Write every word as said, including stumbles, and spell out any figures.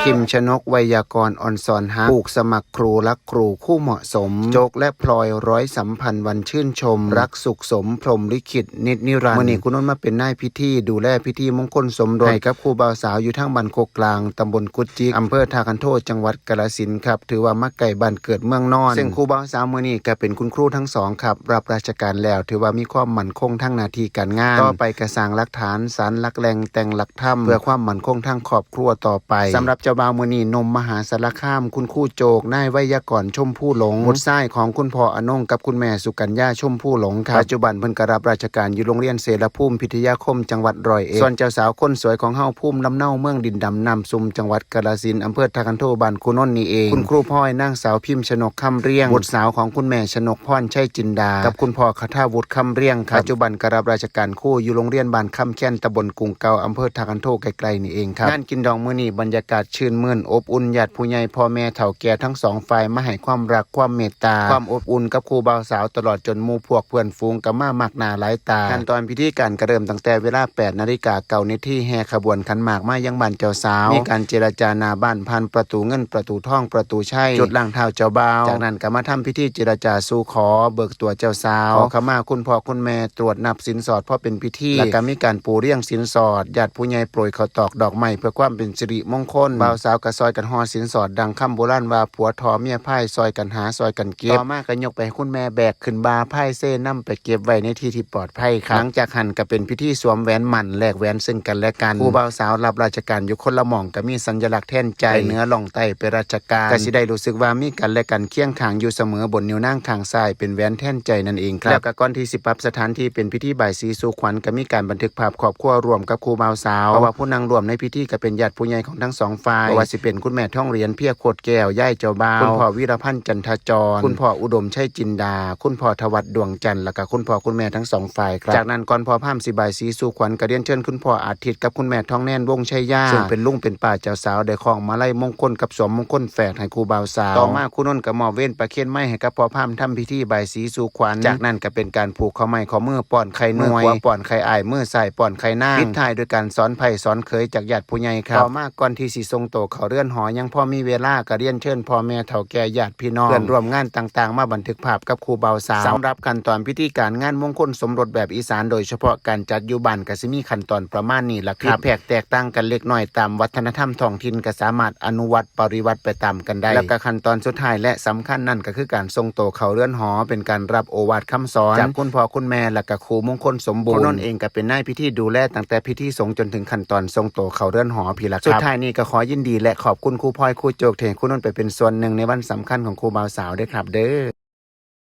พิมพ์ชนก ไวยากรณ์ อ่อนสอนฮัก ผูกสมัครครูรักครูคู่เหมาะสม โจ๊กและพลอยร้อยสัมพันธ์วันชื่นชม รักสุขสมพรหมลิขิตนิจนิรันดร์ มื้อนี้ครูนนท์มาเป็นนายพิธีดูแลพิธีมงคลสมรสให้กับคู่บ่าวสาวอยู่ทางบ้านโคกกลาง ตำบลกุดจิก อำเภอท่าคันโท จังหวัดกาฬสินธุ์ครับ ถือว่ามาใกล้บ้านเกิดเมืองนอน ซึ่งคู่บ่าวสาวมื้อนี้ก็เป็นคุณครูทั้งสองครับ รับราชการแล้ว ถือว่ามีความมั่นคงทางหน้าที่การงาน ต่อไปก็สร้างหลักฐาน สานหลักแหล่ง แต่งหลักธรรม เพื่อความมั่นคงทางครอบครัวต่อไป สำหรับเจ้าบ่าวมื้อนี้ หนุ่มมหาสารคาม คุณครูโจ๊ก นายไวยากรณ์ ชมพูหลง บุตรชายของคุณพ่ออนงกับคุณแม่สุกัญญา ชมพูหลงครับ ปัจจุบันเพิ่นก็รับราชการอยู่โรงเรียนเสรภูมิพิทยาคม จังหวัดร้อยเอ็ด ส่วนเจ้าสาวคนสวยของเฮา ภูมิลำเนา เมืองดินดำน้ำซุ่ม จังหวัดกาฬสินธุ์ อำเภอท่าคันโท บ้านครูนนท์นี่เอง คุณครูพลอย นางสาวพิมพ์ชนก คำเรียง บุตรสาวของคุณแม่ชนกพร ชัยจินดา กับคุณพ่อคทาวุฒิ คำเรียงครับ ปัจจุบันก็รับราชการครูอยู่โรงเรียนบ้านคำแคน ตำบลกรุงเก่า อำเภอท่าคันโท ใกล้ๆนี่เองครับ งานกินดองมื้อนี้บรรยากาศชื่นมื่นอบอุ่น ญาติผู้ใหญ่ พ่อแม่เฒ่าแก่ทั้งสองฝ่ายมาให้ความรักความเมตตา ความอบอุ่นกับคู่บ่าวสาว ตลอดจนหมู่พวกเพื่อนฝูงก็มามักหน้าหลายตา ขั้นตอนพิธีการก็เริ่มตั้งแต่เวลา แปดนาฬิกาเก้านาที แห่ขบวนขันหมากมายังบ้านเจ้าสาว มีการเจรจาหน้าบ้าน ผ่านประตูเงิน ประตูทอง ประตูชัย จุดล้างเท้าเจ้าบ่าว จากนั้นก็มาทำพิธีเจรจาสู่ขอ เบิกตัวเจ้าสาว ขอขมาคุณพ่อคุณแม่ ตรวจนับสินสอดพอเป็นพิธี แล้วก็มีการปูเรียงสินสอด ญาติผู้ใหญ่โปรยข้าวตอกดอกไม้เพื่อความเป็นสิริมงคล บ่าวสาวก็ซอยกันห่อสินสอด ดังคำโบราณว่า ผัวทอเมียพาย ซอยกันหาซอยกันเก็บ ต่อมาก็ยกไปให้คุณแม่แบกขึ้นบ่าพายเซนำไปเก็บไว้ในที่ที่ปลอดภัยครับ หลังจากหั้นก็เป็นพิธีสวมแหวนหมั้น แลกแหวนซึ่งกันและกัน คู่บ่าวสาวรับราชการอยู่คนละหม่อง ก็มีสัญลักษณ์แทนใจ ไปเหนือล่องใต้ไปราชการ ก็สิได้รู้สึกว่ามีกันและกันเคียงข้างอยู่เสมอ บนนิ้วนางข้างซ้ายเป็นแหวนแทนใจนั่นเองครับ แล้วก็ก่อนที่สิปรับสถานที่เป็นพิธีบายสีสู่ขวัญ ก็มีการบันทึกภาพครอบครัวร่วมกับคู่บ่าวสาว เพราะว่าผู้นั่งร่วมในพิธีก็เป็นญาติผู้ใหญ่ของทั้งสองฝ่าย บ่ว่าสิเป็นคุณแม่ทองเหรียญ เพียรโคตรแก้ว ยายเจ้าบ่าว คุณพ่อวีรพันธ์ จันทจร คุณพ่ออุดมชัยจินดา คุณพ่อธวัชดวงจันทร์ แล้วก็คุณพ่อคุณแม่ทั้งสองฝ่ายครับ จากนั้นก่อนพ่อพราหมณ์สิบายสีสู่ขวัญ ก็เรียนเชิญคุณพ่ออาทิตย์กับคุณแม่ทองแนน วงศ์ชัยยา ซึ่งเป็นลุงเป็นป้าเจ้าสาว ได้คล้องมาลัยมงคลกับสวมมงคลแฝดให้คู่บ่าวสาว ต่อมาครูนนท์ก็มอบเวรประเคนไม้ให้กับพ่อพราหมณ์ทำพิธีบายสีสู่ขวัญ จากนั้นก็เป็นการผูกข้อไม้ข้อมือ ป้อนไข่หน่วย มือขวาป้อนไข่อ้าย มือซ้ายป้อนไข่นาง ปิดท้ายด้วยการสอนไพร่สอนเขยจากญาติผู้ใหญ่ครับ ต่อมาก่อนที่สิส่งโตเข้าเรือนหอ ยังพอมีเวลา ก็เรียนเชิญพ่อแม่เฒ่าแก่ญาติพี่น้อง เพื่อนร่วมงานต่างๆ มาบันทึกภาพกับคู่บ่าวสาว สำหรับขั้นตอนพิธีการงานมงคลสมรสแบบอีสาน โดยเฉพาะการจัดอยู่บ้าน ก็สิมีขั้นตอนประมาณนี้ล่ะครับ ผิดแผกแตกต่างกันเล็กน้อย ตามวัฒนธรรมท้องถิ่น ก็สามารถอนุวัตปริวัติไปตามกันได้ แล้วก็ขั้นตอนสุดท้ายและสำคัญนั่นก็คือการส่งโตเข้าเรือนหอ เป็นการรับโอวาทคำสอนจากคุณพ่อคุณแม่ และก็ครูมงคลสมบูรณ์ ครูนนท์เองก็เป็นนายพิธีดูแลตั้งแต่พิธีสงฆ์จนถึงขั้นตอนส่งโตเข้าเรือนหอพีละครับ สุดท้ายนี้ก็ขอยินดีและขอบคุณครูพลอย ครูโจ๊ก ที่ให้ครูนนท์ไปเป็นส่วนหนึ่งในวันสำคัญของคู่บ่าวสาวด้วยครับเด้อ